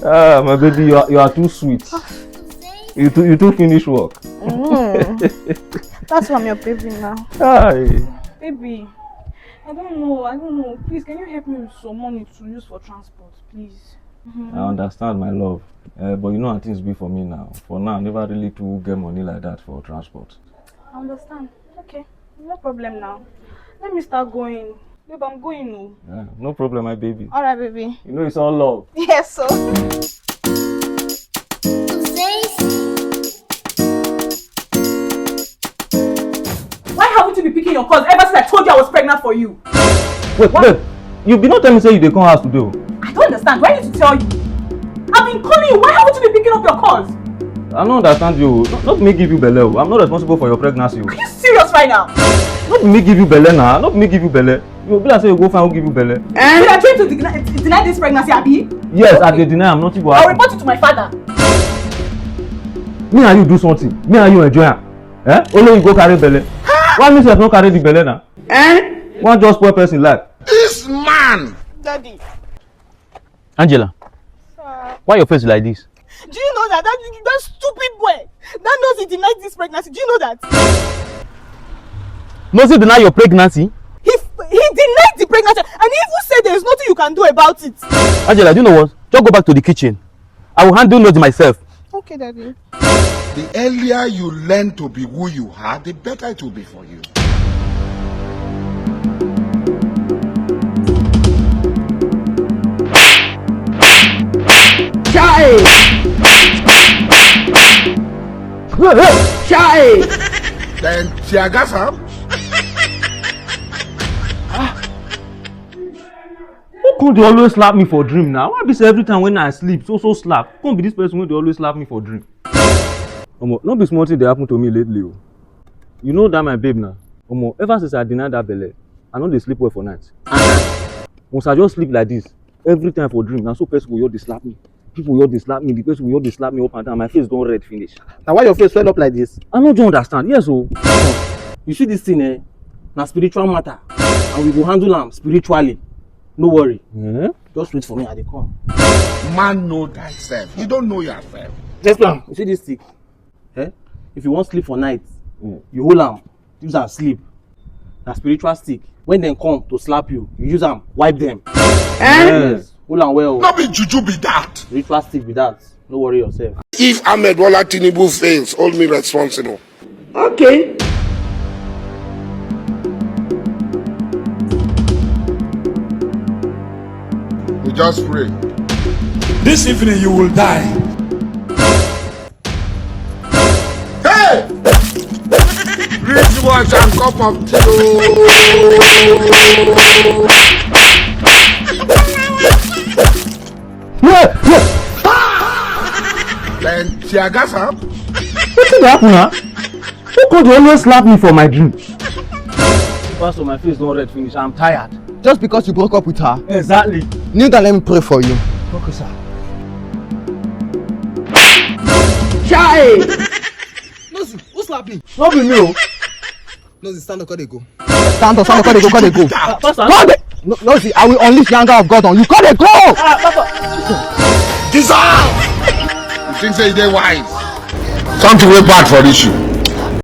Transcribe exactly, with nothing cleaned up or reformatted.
Ah, my baby, you are, you are too sweet. You too, you too finish work. Mm. That's why I'm your baby now. Hi. Baby, I don't know. I don't know. Please, can you help me with some money to use for transport, please? I understand, my love. Uh, but you know how things be for me now. For now, I never really too get money like that for transport. I understand. Okay, no problem now. Let me start going. Babe, I'm going. Oh. Yeah, no problem, my baby. All right, baby. You know it's all love. Yes, so. Why haven't you been picking your calls ever since I told you I was pregnant for you? Wait, babe, you be not tell me say you dey come house today. Oh. I don't understand. Do I need to tell you? I've been calling you. Why haven't you been picking up your calls? I don't understand you. Not, not me give you belle. Oh. I'm not responsible for your pregnancy. Oh. Are you serious right now? Not me give you belle now. Not me give you belle. You be like say you go find who give you belle. You are trying to deny, deny this pregnancy, Abi? Yes, I dey deny. I'm not you go I'll happen. Report it to my father. Me and you do something. Me and you enjoy am. Eh? Only you go carry belle. Why me sef no carry the belle now? Eh? One just spoil person life. This man! Daddy. Angela, Sir. Why your face like this? Do you know that that, that stupid boy that knows he denied this pregnancy? Do you know that? Nosy deny your pregnancy? He, he denied the pregnancy and he even said there is nothing you can do about it. Angela, do you know what? Just go back to the kitchen. I will handle Nosy myself. Okay, Daddy. The earlier you learn to be who you are, the better it will be for you. Chai! Chai! Then tear gas am. Who come dey always slap me for dream now? Why be say every time when I sleep, so so slap? Who come be this person wey dey always slap me for dream? Omo, no be small thing dey happen to me lately o. You know that my babe na. Omo, ever since I deny that belle, I no dey sleep well for night. Once I just sleep like this, every time for dream, na so person go just dey slap me. People go just dey slap me, the person go just dey slap me up and down. My face don red finish. Na why your face swell up like this? I no just understand. Yes o. You see this thing, eh? Na spiritual matter, and we go handle am spiritually. No worry. Eh? Just wait for me, I dey come. Man, know thyself. You don't know yourself. Yes, ma'am. You see this stick? Eh? If you wan sleep for night, you hold am, use am sleep. Na spiritual stick. When dem come to slap you, you use am wipe dem. Yes. Hold am well. No be juju be that. Spiritual stick be that. No worry yourself. If Ahmed Bola Tinubu fails, hold me responsible. Okay. We just pray. This evening you will die. Hey! Wristwatch and cup of tea. Then tear gas am. Wetin dey happen na? Who come dey always slap me for my dream? Pastor, my face don red finish. I'm tired. Just because you broke up with her. Exactly. Kneel down, let me pray for you. Okay, sir. Chai! Nosy, who slap me? No be me o. Nosy, stand up, come dey go. Stand up, stand up, come dey go, come dey go. Ah, Pastor, Come dey. No, Nosy, I will unleash the anger of God on you. Come dey go. Dissolve! You think say you dey wise? Something wey bad for this you.